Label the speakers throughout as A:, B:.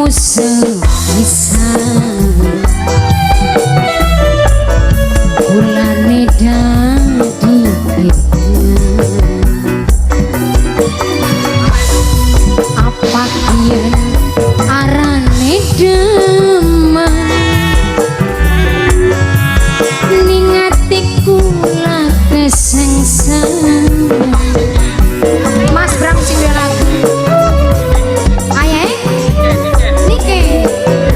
A: Ketemu sepisan kulane dadi kelingan. Apa kiyen arane demen ning ati kula kesengsem. Mas Bram sing duwe lagu. Ayah Nike,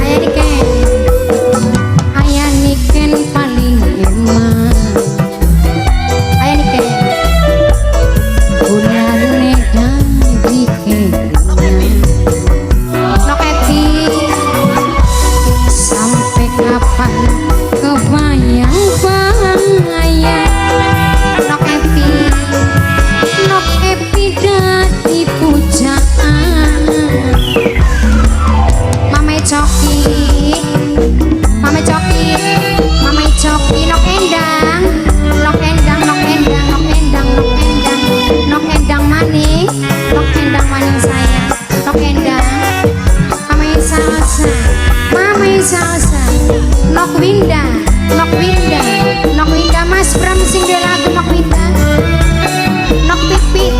A: ayah Nike, ayah Niken paling eman. Ayah Nike, kulane dadi kelingan. Nok Eti, sampai kapan kebayang-bayang. Nok Epi, Nok Epi dadi pujaan. Mame Coki, Mame Coki, Mame Coki, Nok Endang, Nok Endang, Nok Endang, Nok Endang, Nok Endang, Nok Endang maning, Nok Endang maning sayang, Nok Endang, Mame Salsa, Mame Salsa, Nok Winda, Nok Winda, Nok Winda, Mas Bram sing duwe lagu Nok Winda, Nok Pipit,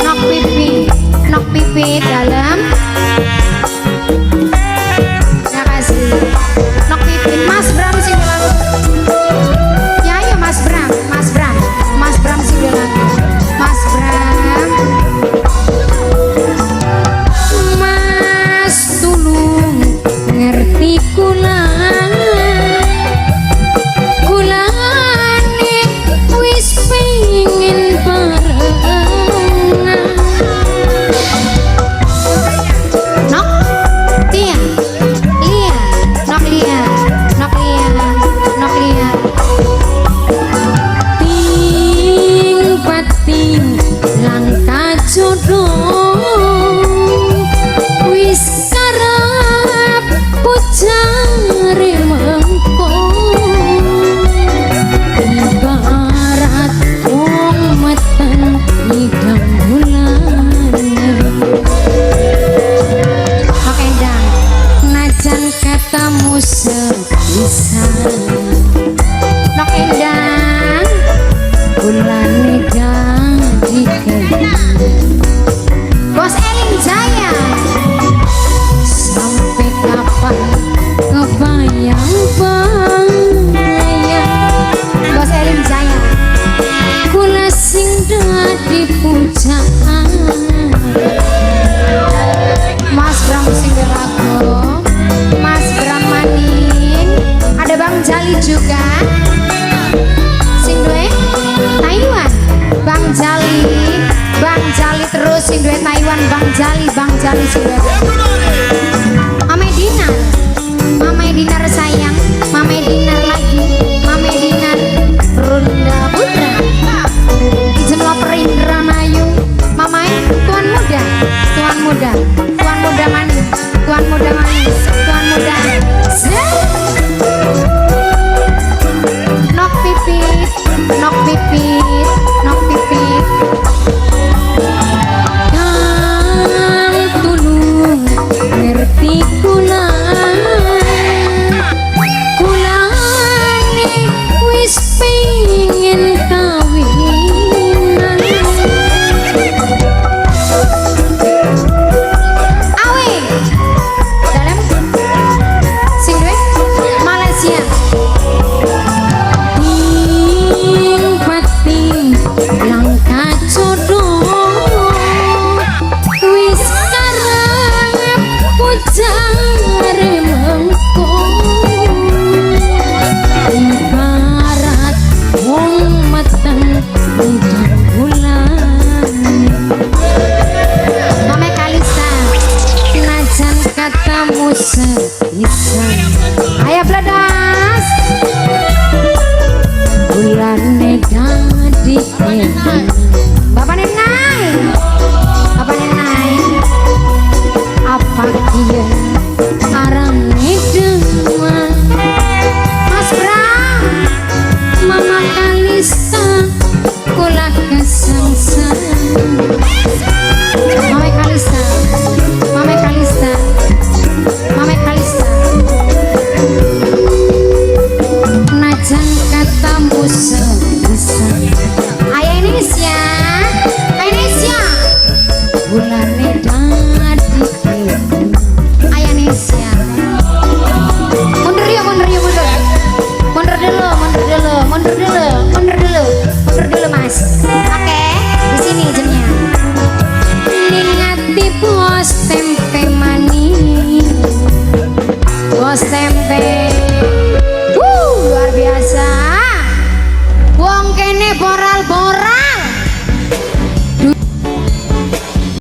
A: Nok Pipit, Nok Pipit dalam. Terima kasih. Nok Pipit, Mas Bram sing duwe lagu. Ya ayo Mas Bram, Mas Bram, Mas Bram sing duwe lagu. Mas Bram. Mas tulung ngerti kula. Kulane wis pengen barengan. Nok Tia Lia, Nok Lia, Nok Lia, Nok Lia. Ting batin langka jodoh wis karep pujare mengko ibarat wong meteng ngidam bulane. Nok Endang, najan ketemu sepisan. Nok Endang, kulane dadi kelingan. Bos Eling Jaya, sampai kapan kebayang-bayang. Bos Eling Jaya, kula sing dadi pujaan. Mas Bram sing duwe lagu, Mas Bram maning, ada Bang Jali juga sing duwe Taiwan. Bang Jali, Bang Jali terus sing duwe Taiwan, Bang Jali, Bang Jali sing duwe. Mame Dinar, Mame Dinar sayang, Mame Dinar lagi, Mame Dinar Runda Putra, Ijen Loper Indramayu, Mamae Tuan Muda, Tuan Muda, Tuan Muda manis, Tuan Muda manis, Tuan Muda. Zet. Nok Pipit, Nok Pipit, Nok Pipit. Kang tulung ngerti kula, kulane wis pengen kawinan. Awe dalam sing duwe Malaysia. Ting batin langka jodoh wis karep pujare mengko ibarat wong meteng ngidam bulane. Mame Kalista, najan ketemu sepisan. Ayo bledas bulane dadi kelingan. Bapak Nenai, Bapak Nenai, apa kiye arane demen. Mas Bram, Mama Kalista, kula kesengsem. Mame Kalista, Mame Kalista. Ning ati.